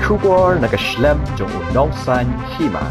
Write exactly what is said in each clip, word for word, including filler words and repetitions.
Khubor na ka shlem jong u Nongsaiñ Hima.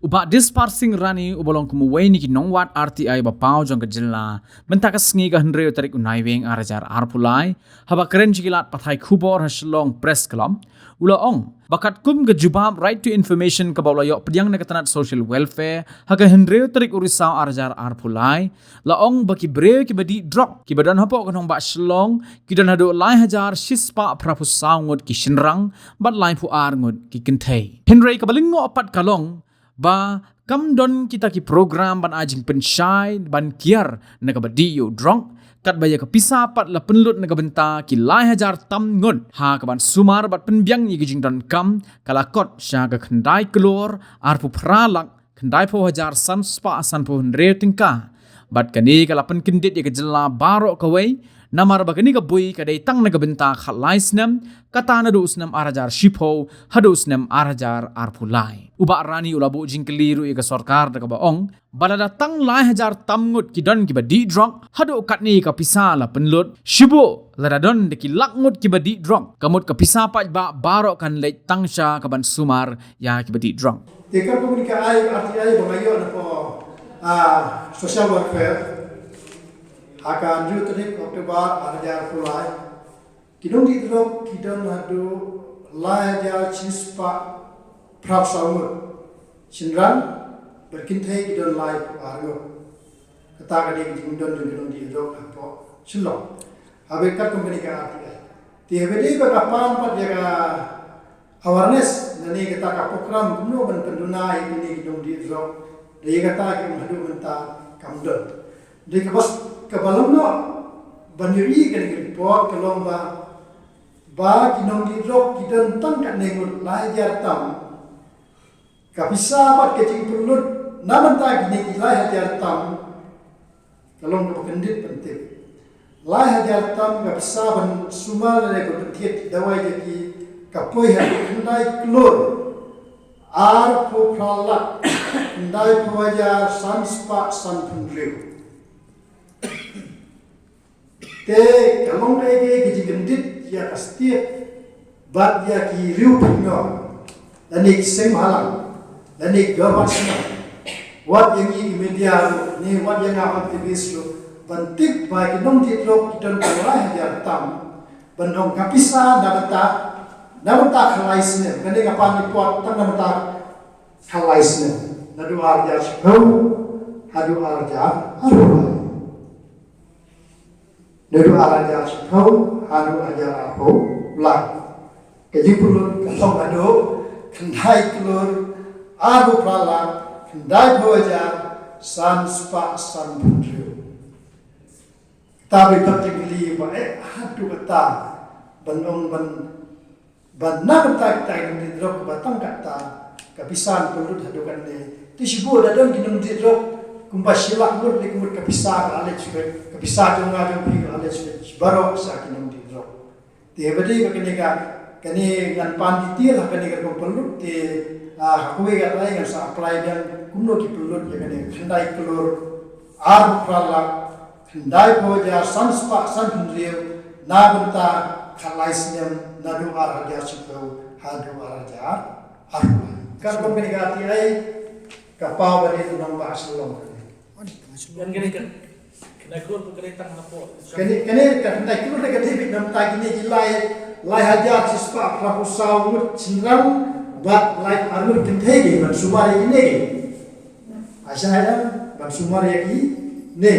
U Bah Dispar Singh Rani uba long kum uwei na ki nongwad R T I ba paw jong ka jylla mynta ka sngi ka hynriew tarik u Naiwieng ar hajar arphew lai, haba kren sha ki lad pathai khubor ha Shillong Press Club, u la ong ba katkum ka jubab Right to Information kaba u la ïoh pdiang na ka tnat Social Welfare ha ka hynriew tarik u Risaw ar hajar arphew lai, la ong ba ki briew kiba dih drok kiba don hapoh ka nongbah Shillong ki don haduh lai hajar shispah phraphew saw ngut ki shynrang bad laiphew ar ngut ki kynthei. Hynrei kaba lyngngoh pat ka long ba kam don kita ki program ban ai jingpynshai ban kiar na kaba dih ïa u drok, katba ïa ka pisa pat la pynlut na ka bynta ki lai hajar tam ngut ha kaban sumar bad pynbiang ïa ki jingdonkam ka la kot sha ka khyndai klur arphew phra lak khyndaiphew hajar sanspah sanphew hynriew tyngka. Bad kane ka la pynkyndit ïa ka jylla baroh kawei, namar ba kane ka bui ka dei tang na ka bynta khatlai snem, kata naduh u snem ar hajar shiphew haduh u snem ar hajar arphew lai. U Bah Rani u la buh jingkylli ruh ïa ka sorkar da kaba ong ba lada tang lai hajar tam ngut ki don kiba dih drok, haduh katne ka pisa la pynlut, shibun lada don da ki lak ngut kiba dih drok, ka mut ka pisa paidbah baroh kan leit tang sha kaban sumar ïa kiba dih drok. Te katkum kane ka ai R T I ba nga ïoh na ka, ah, Social Welfare ha ka hynriew tarik October ar hajar arphew lai, ki nongdih drok ki don haduh lai hajar shispah phraphew saw ngut shynrang bad kynthei ki don laiphew ar ngut. Kata ka dei ka jingdon jong ki nongdih drok hapoh Shillong. Haba katkum kane ka R T I, te haba dei ba ka pan pat ïa ka awareness lane kata ka program kumno ban pynduna ïa kine ki nongdih drok, da ïa kata ki ong haduh mynta kam don. Dei kaba, kaba long noh ban ïohi kane ka report ka long ba, ba ki nongdih drok ki don tang katne ngut, lai hajar tam. Ka pisa bad ka jingpynlut na bynta kine ki lai hajar tam ka long kaba kyndit ban tip. Lai hajar tam ka pisa ban sumar lane ban pynthied dawai jong ki ka poi ha khyndai klur arphew phra lak khyndaiphew hajar sanspah sanphew hynriew. Te ka long kaei kaei ka jingkyndit ïa ka state bad ïa ki riew pynïoh lane ki seng bhalang lane ki dorbar shnong, wat ïa ngi ki media ruh ne wat ïa nga activist ruh, ban tip ba ki nongdih drok ki don tang lai hajar tam, ban ong ka pisa na bynta, na bynta khatlai snem, kane ka pan report tang na bynta khatlai snem, naduh ar hajar shiphew haduh ar hajar arphew lai. Naduh ar hajar shiphew haduh ar hajar arphew lai, ka jingpynlut ka long haduh khyndai klur arphew phra lak khyndaiphew hajar sanspah sanphew hynriew. Kata ba i pat jingkylli ba eh haduh kata ban ong ban Ba na kata kita ki nongdih drok ba tang kata ka pisa pynlut haduh katne. Te shibun da don ki nongdih drok kumba shi lak ngut ne kumut ka pisa ka la leit shuh, ka pisa jong nga jong phi ka la leit shuh baroh sha ki nongdih drok. Te ba dei ba kane ka, kane ngan pan detail ha kane ka rukom pynlut te, ah, ha kawei ka lai ngan sa apply biang kumno ki pynlut ïa kane khyndai klur arphew phra lak khyndai phew hajar san spah san phew hynriew na bynta khatlai snem naduh ar hajar shiphew haduh ar hajar arphew. Katkum kane ka R T I ka paw ba dei u nongbah Shillong. Kane ka, kane ka khyndai klur ka dei beit na bynta kine ki lai, lai hajar shispah phraphew saw ngut shynrang bad lai arngut kynthei ki ban sumar ïa kine ki. Aisha ïa ban sumar ïa kine.